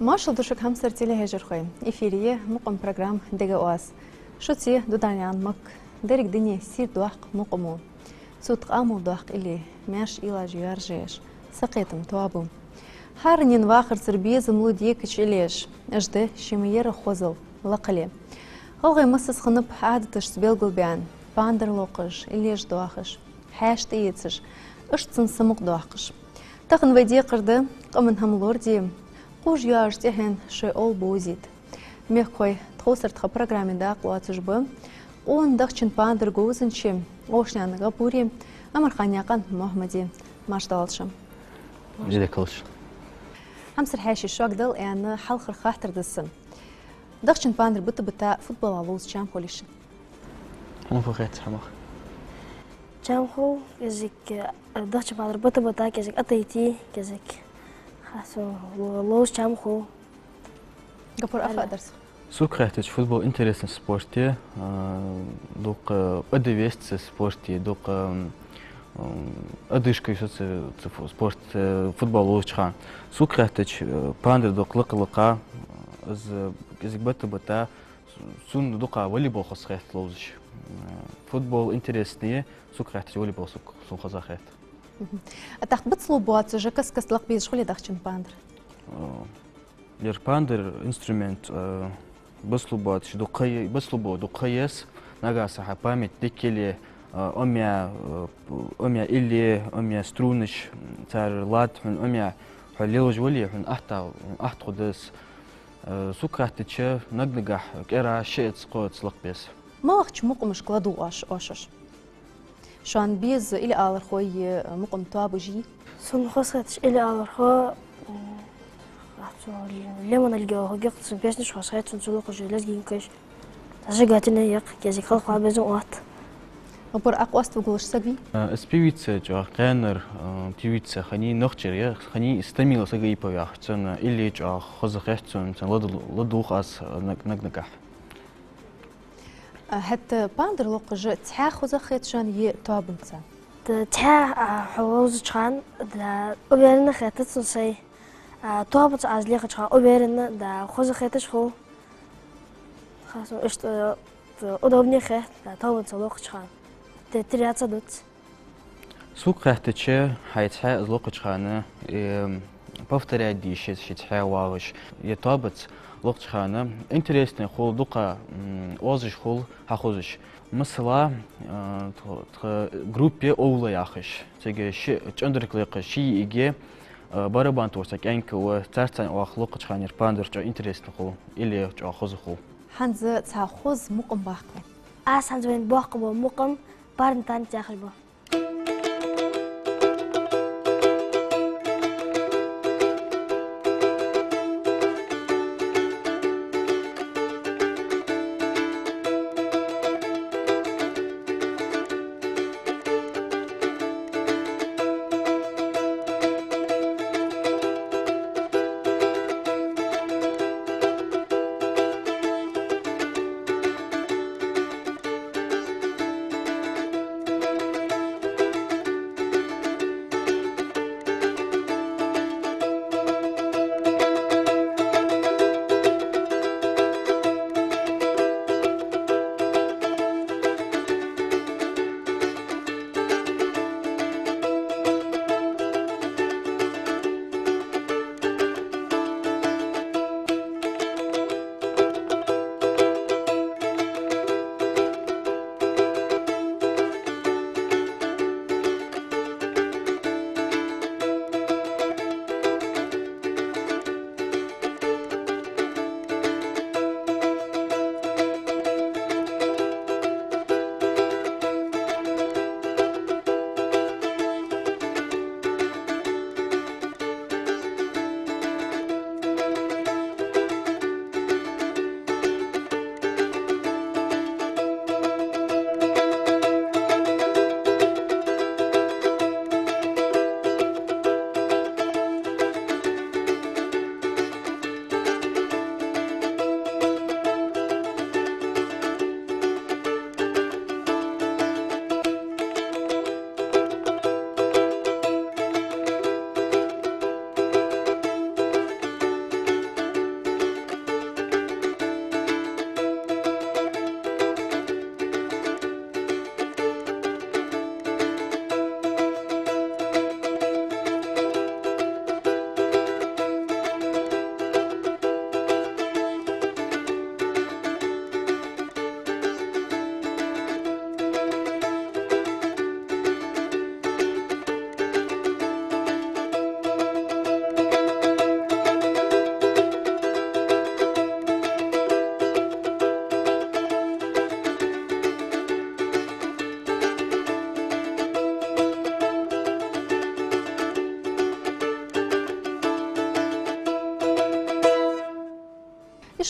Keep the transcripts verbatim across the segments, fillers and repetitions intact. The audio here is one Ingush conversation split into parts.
Маршал да шуга, хьамсара телехьежархой. Эфире я мукъам программа «Дега оаз». Шуца я Дударнаькъан Макка. Деррига дуне сийрдоаккх мукъамо. Цу тӀа къамаьл доаккх илли, маьрша уйлаш йоаржаеш, сакхетама тоабу. ХӀаранена вахарцара безам лу декача иллеш, уж да ший ма ярра хозал лакхале. ГӀалгӀай массаза хиннаб Ӏадаташца белгалбаьнна, пандар локхаш, иллеш доахаш, хьаьша тӀаэцаш, иштта цун самукъадоаккхаш. Тахан вай декхар да къаман хӀама лораде, кхувш йоагӀача тӀехьенна шоай ов бовзийта. Мехкахой, тховсара тха программе дакъа лоацаш ба къона дахчан пандар говзанчеи, Ошанаькъан ГӀапуреи, Амарханаькъан Мухьмади. Марша доалда шо. Марша доалда. Хьамсара хьаьший, шуга дала аьнна хьалхара хаттар да са. Дахчан пандар бита-бита футбола ловза чам хулий шун? Хьона фу хет цу хӀамах? Чам хул, кӀезига, э, дахчан пандар бита-бита, кӀезига атайтий, кӀезига. Ха, со ло-, ловза чам хул. ГӀапур, ах, алло, дарс. Сога хаьттача, футбол интересни спорт я, а, дукха, а, подвесца спорт я, дукха, а, м, одышка ю со цу, цу фу-, спорт, э, футбол ловзача хана. Сога хаьттача, э, пандар дукха лакха-лакха, из кӀезига бита-бита, цунна дукха волейбол хоза хет ловзача. Э, футбол интересни я, сога хаьттача, волейбол сога, сона хоза хет. Мгм. А тӀаккха бицлуш боацаш, каст-каста лакха безаш хулий дахчан пандар? Э, Ер пандар инструмент, э, бицлуш боацаш дукха е-, бицлуш бола дукха еза, нагахьа санна хьа память дика яле, э, омъяь, э, омъяь илли, омъяь струнаш, м, цар лад хьона омъяь, хьо лелаш вале, хьона атта, хьона атта хул из. Э, сога хаьттача, наг-нагахьа кӀира шиъаца, кхоаца лакха беза. МалагӀча мукъамашка ладувгӀаш оаш? Шоана беза илли алархой е мукъам тоабаш йий? Сона хоза хеташ илли алархо, м, цу Лемон Ольга йола хӀама я, цун песнеш хоза хет сона, цо локхаш лезгинкаш. Зажигательни я, кӀезига халхавала безам отт. ГӀапур, акъост вугулаш саг вий? Э, из певица чӀоагӀа кхаьннара, э, певица хиннай, нохчий я, хиннай Стамила Сагаипова яхаш, цун илли чӀоагӀа хоза хет сона, цун ладу-, ладувгӀ аз, э, наг-, наг-нагахьа. А, хӀаьта пандар локхаш цхьаь хоза хет шоана е тоабанца? Т-, цхьаь, а, хьо ловзача хана, да, уверенно хет сона сай. А, тоабанца аз лехача хана уверенно, да, хоза хеташ хул. Ха, сона иштта, т-, удобнее хет, да, тоабанца локхача хана. Т-, теряться дувц. Сога хаьттача, хьай цхьаь из локхача хана, э, повторять де йиш я ший цхьаь вагӀаш. Е тоабанца локхача хана интересни хул, дукха, м, озаш хул, хьахозаш. Масала, э, тх-, тха группе «Овла» яхаш. Цига ши чӀандарг лаьккхаш, ши йиӀиги, э, барабан тохаш цхьа кӀаьнк ва, царца цхьана оаха локхача хана ер пандар чӀоагӀа интересни хул, илли чӀоагӀа хоза хул. ХӀанз цхьа хоза мукъам баккха. Аз хӀанз вайна баккха бола мукъам парни танец яхаш ба.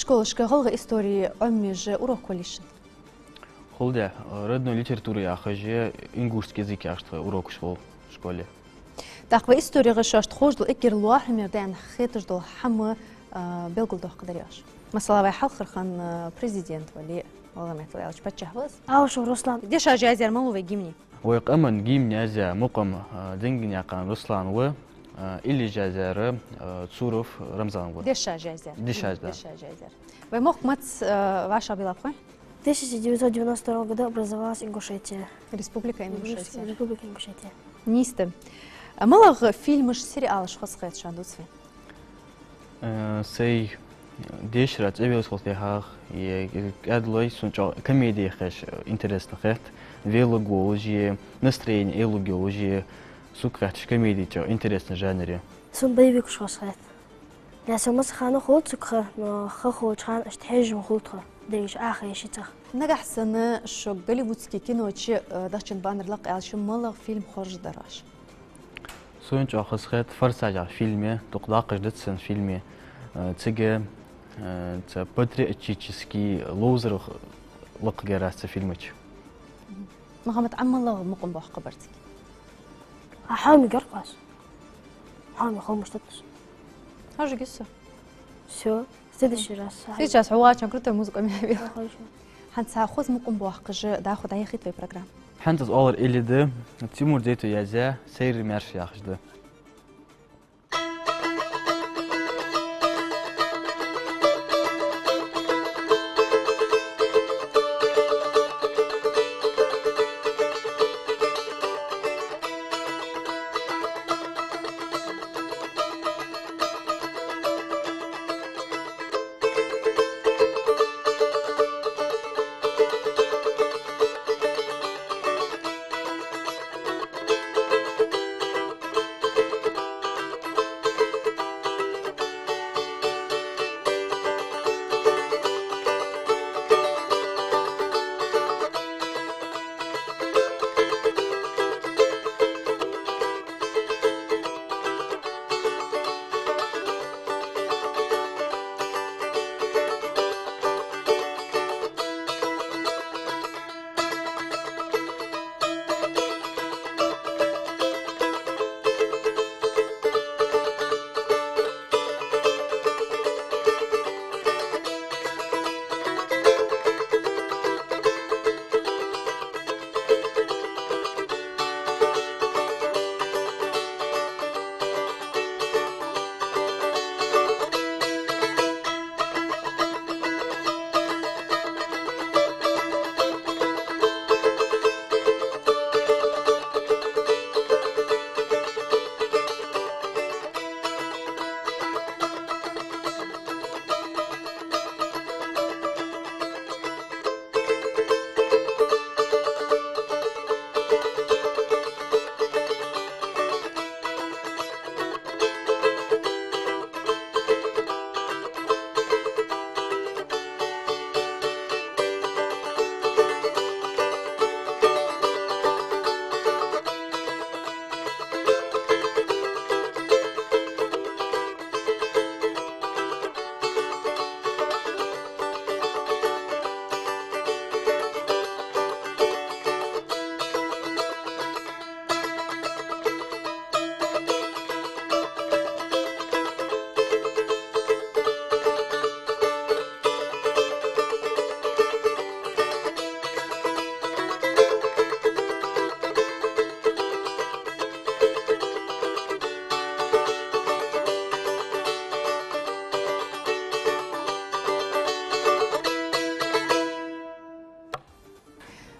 Школашка гӀалгӀай истори Ӏомаеш урок хулий шун? Хул да, родной литература яхаш, ингушский язык яхаш тха урокаш хул школе. ТӀаккха вай исторегӀа шоашта ховш дола эггара лоархӀаме даьнна хеташ дола хӀама, а, белгалдоаккхаргдарий оаш? Масала, вай хьалхара хана президент вале, вала меттала аьлча, паччахь ва из? Аушев Руслан. Дешаш язъяьр малув вай гимне? Вай къаман гимн язъяь мукъам, а, Денганаькъан Руслан ва, а, илли язъяьр, а, Цуров Рамзан ва. Дешаш язъяьр. Дешаш, да. Дешаш язъяьр. Вай мохк маца, а, вӀашагӀбеллаб хой? Тысяча девятьсот девяносто второго года образовалась Ингушетия. Республика Ингушетия. Республика Ингушетия. Нийса да. А малагӀа фильмаш, сериалаш хоза хет шоана, дувца вайна? Э, сай дешара цӀавеллачул тӀехьагӀа, е кӀаьдлой сона чӀоагӀа комеди хеш интересно хет. Велаг волаш е, настроени эйлургйолаш е, сога хеташ комеди чӀоагӀа интересни жанр я. Сона боевикаш хоза хет. Е со массахана хул цу кхы, но ха хулача хана иштта хьежжа ма хул тхо, деррига Ӏохайша цӀагӀа. Нагахьа санна шо голливудски кино чу, э, дахчан пандар лакха аьлча, малагӀа фильм хоржаргдар оаш? Сона чӀоагӀа хоза хет «Форсаж» яха фильм, дукха даккхаш дац сона фильм, э, цига, э, цхьа патриотически ловзарах лакхагӀа яр аз цу фильма чу. Мухьаммад, Ӏа малагӀа мукъам боаккхаргбар цига? А хьоме гаргӀаз. Хьоме хомаш таттас. Хьажа гиса. Всё. Следующий раз. Сейчас хьо вачан крутой музыка ме вил. Хорошо. ХӀанз цхьа хоза мукъам боаккхаш дӀахо дӀаяхийт вай программа. ХӀанз аз оалар илли да, Тимур Дзейтов язъяь «Сайран маьрша» яхаш да.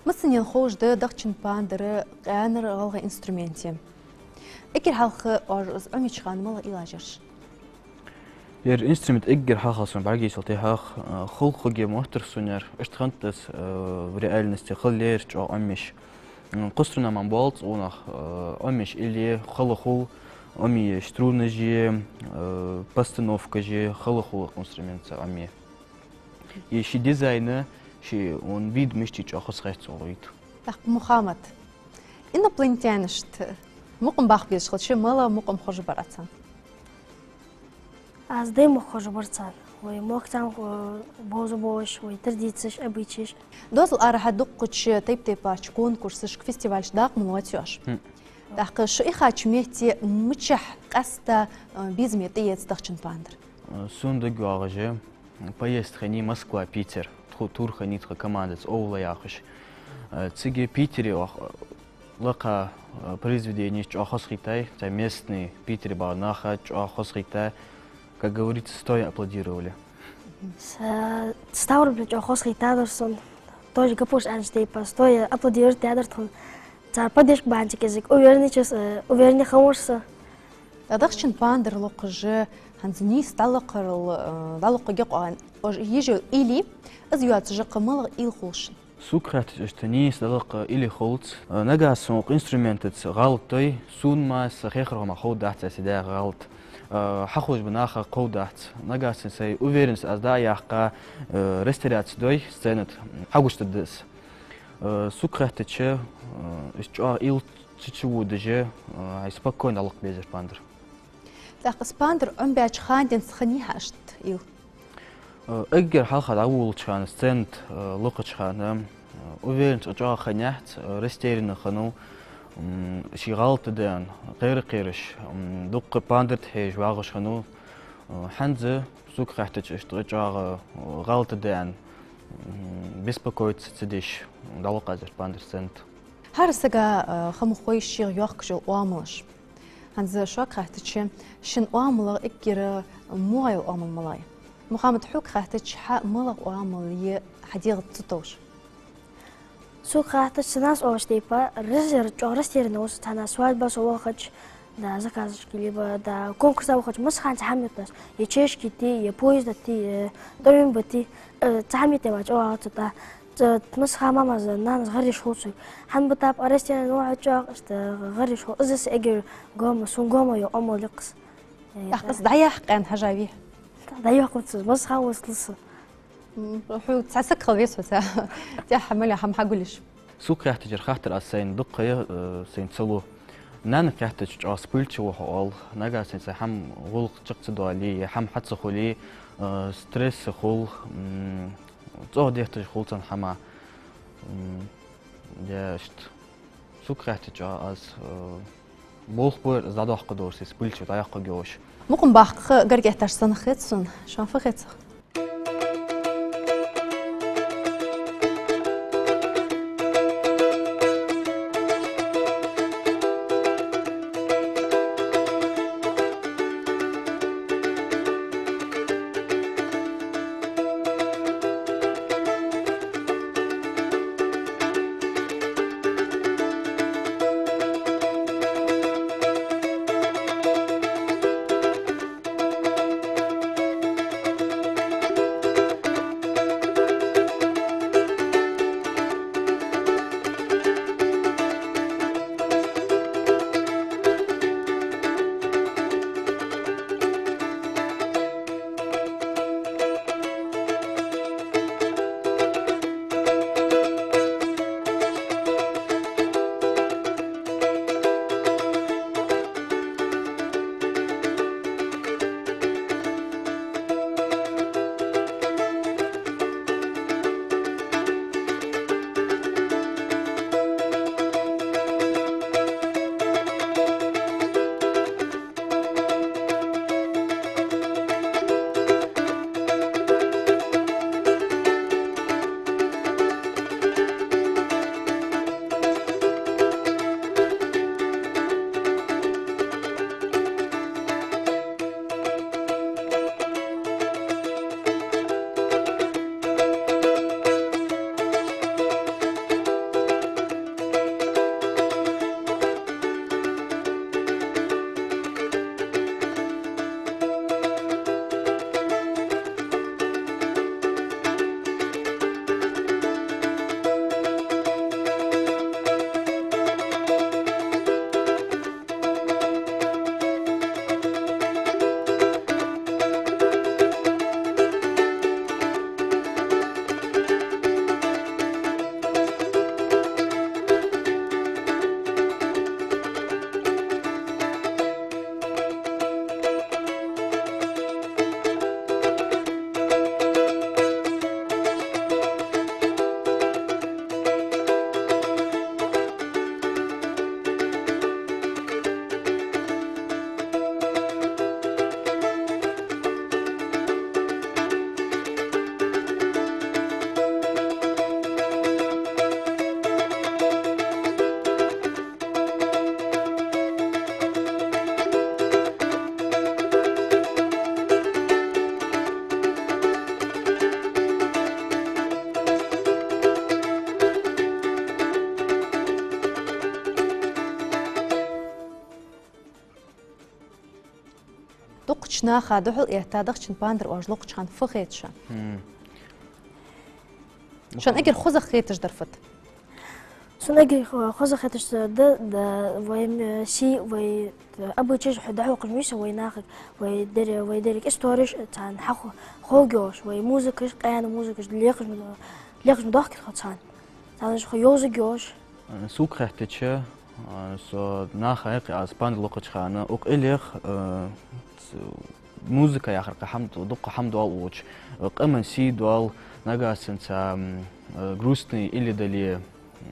Массанена ховш да дахчан пандар къаьнара гӀалгӀай инструмент я. Эггара хьалха оаш из Ӏомаеча хана малагӀа уйлаш яр шун? Ер инструмент эггара хьалха сона бӀаргайчул тӀехьагӀа, э, хала хургья моттар сона ер, иштта хиннад из, э, в реальности хала лер чӀоагӀа Ӏомаеш. М, кхо струна мара боалл цунах, э, Ӏомаеш илли хала хул, Ӏомае струнаш е, э, постановкаш е, хала хул укх инструмента Ӏомае. Е ший дизайн, ший он вид мишта я чӀоагӀа хоза хет цо гӀойта. ТӀаккха, Мухьаммад, инопланетянашта мукъам баккха безаш хилча, малагӀа мукъам хоржаргбар Ӏа царна? Аз даьй мукъа хоржаргбар царна. Вай мохк цамх, э, бовза болаш, вай традицеш, обычаеш. Дозал арахьа дуккхача тайп-тайпарча конкурсашка, фестивалашка дакъа ма лоаций оаш. Хм. ТӀаккха шо ихача метте мичахьа къаьстта, э, безаме тӀаэца дахчан пандар? Э, сона дагайоагӀаш, поезд хиннай Москва, Питер. Тхо тур хиннай тха командаца, «Овла» яхаш. Э, цига Питере оаха лакха, э, произведенеш чӀоагӀа хозахийттай, цхьа местный Питере бола нах чӀоагӀа хозахийттай, как говорится, стоя аплодировали. Са-, Ставрополе чӀоагӀа хозахийтадар сона. Тоже гапуш аьннача тайпара, стоя аплодировать даьдар тхона. Цар поддержка баьннача кӀезига уверенный чес, э, уверенный хиннавар со. ТӀаккха дахчан пандар локхаш хӀанз нийса дӀалакхарал, э, дӀалокхаргья-кх оаш, ежел уйла, из йоацаш кхы малагӀа уйла хул шун? Сога хаьттача, иштта нийса дӀалакха уйла хилац. Э, нагахьа санна укх инструментаца гӀалат дой, сона мара, са хьехархо мара ховргдац аз даь гӀалат. Э, хьахулаш болча наха ховргдац. Нагахьа санна сай уверенность аз дӀа а яьккха, э, растеряться дой сцена тӀа, хьагучадаргда из. Э, сога хаьттача, э, из чӀоагӀа уйла чу-чу водаш, э, хьай спокойно дӀалакха безар пандар. ТӀаккха из пандар Ӏомабаьча хана денз хиннай хьа иштта уйла? Э, эггара хьалха дӀаволалуча хана, сцена тӀа, э, локхача хана, э, уверенность чӀоагӀа хиннаяц, э, растерянный хиннав, м, ший гӀалат да аьнна, кхера-кхераш, м, дукха пандар тӀа хьежаш вагӀаш хиннав. Э, хӀанз, сога хаьттача, иштта чӀоагӀа, э, гӀалат да аьнна, м, беспокоиться ца деш, дӀалокх аз ер пандар сцена тӀа. ХӀара сага, э, ха ма хой шийх йоахкаш йола оамалаш. ХӀанз шуга хаьттача, шун оамалех эггара мугӀа йола оамал малагӀа я? Мухьаммад, хьога хаьттача, хьа малагӀа оамал я хьа дегӀаца ца товш? Сога хаьттача, са нанас оалача тайпара, рас-, чӀоагӀа растерянный ва со цхьанне, свадьбе со вахача, да заказашка, либо да конкурсе вахача, масса хана цхьа хӀама ютт аз, е чешка ютий, е поезд еттий, е тӀом беттий, э, цхьа хӀама ютте ма чӀоагӀа цу тӀа. Ц-, масса хана мамас, нанас гӀар йиш хул сога. ХӀана ба тапа, растерянный ва хьо чӀоагӀа, иштта гӀар йиш хул. Из са эггара гоама, сона гоама йола оамал я-кх из. Э, тӀаккха из дӀаяьккха аьнна хьажа вий? ДӀаяьккхац из, масса хана васт луса. М, хьо цхьа саг хила веза хьо цу тӀехьа мел хӀама хьагулъеш. Сога хаьттача, ер хаттар аз сайна дукха, э, сайна ца лу. Нанага хаьттача, чӀоагӀа вспыльчивый ва хьо, оал. Нагахьа санна цхьа хӀама, гӀулакх чакх ца доале, е хӀама хьа ца хуле, э, стресс хул, м, цӀогӀа детташ хул цхьан хӀаман. М, е иштта. Сога хаьттача, аз, э, болх бой аз дӀадоаккхаргдолаш, из вспыльчивый дӀаяккхаргйолаш. Мукъам баккха гаргга этташ санна хет сона, шоана фу хет цох? Наха духьал этта дахчан пандар оаш локхача хана фу хеташ? Мм. Шун эггара хоза хеташ дар фуд? Сона эггара хо-, хоза хеташ да, да, вай, м, сий, вай, э, обычайш хьо дӀахьокхаш миса вай нахага, вай деррига, вай деррига истореш, царна хьахо-, ховргйолаш, вай музыкаш, къаьна музыкаш, лехаш ма, лехаш ма дохкит хьо царна. Царна уж хьо йовзаргйолаш. Сога хаьттача, а, со наха юкъе аз пандар локхача хана, укх иллех, а, ц-, музыка яхар кхы хӀама д-, дукха хӀама доал укхаза, а, къаман сий доал, нагахьа санна цхьа, м, а, грустный илли дале,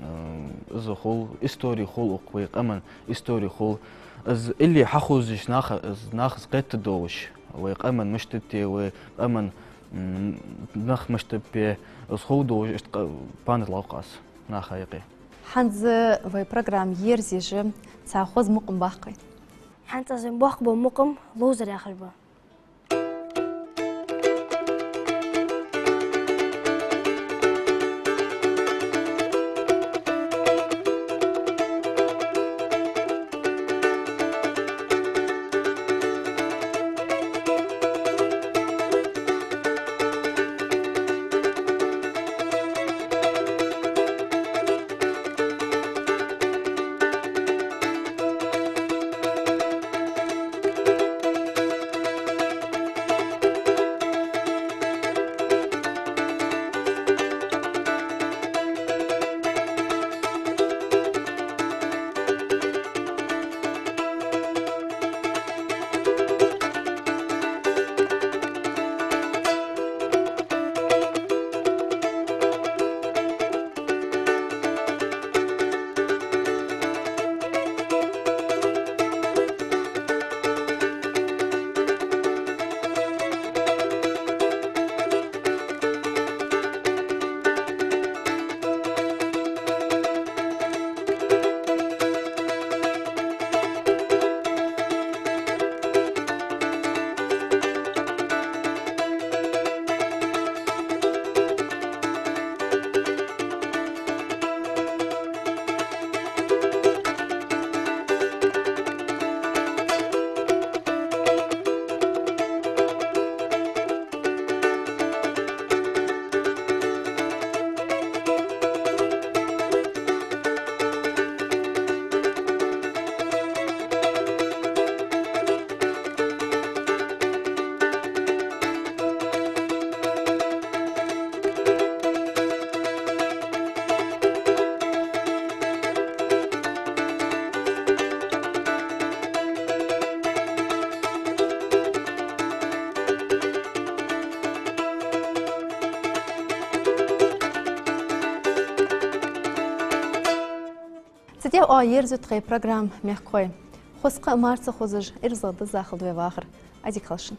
а, из хул, истори хул укх вай къаман, истори хул. Из илли хьахозаш наха, из нахаца кхетадолаш, вай къаман мишта да, вай къаман, м, нах мишта ба, из ховргдолаш, иштта къа-, пандар локх аз наха юкъе. ХӀанз вай программа ерзаеш цхьа хоза мукъам баккхий. ХӀанз аз вайна баккха бола мукъам ловзар яхаш ба. Цу тӀа а ерзаю тхай программа, мехкахой. Хоза кхы а марца хозаш, ирзал дазахал вай вахар. Ӏадика хийла шун.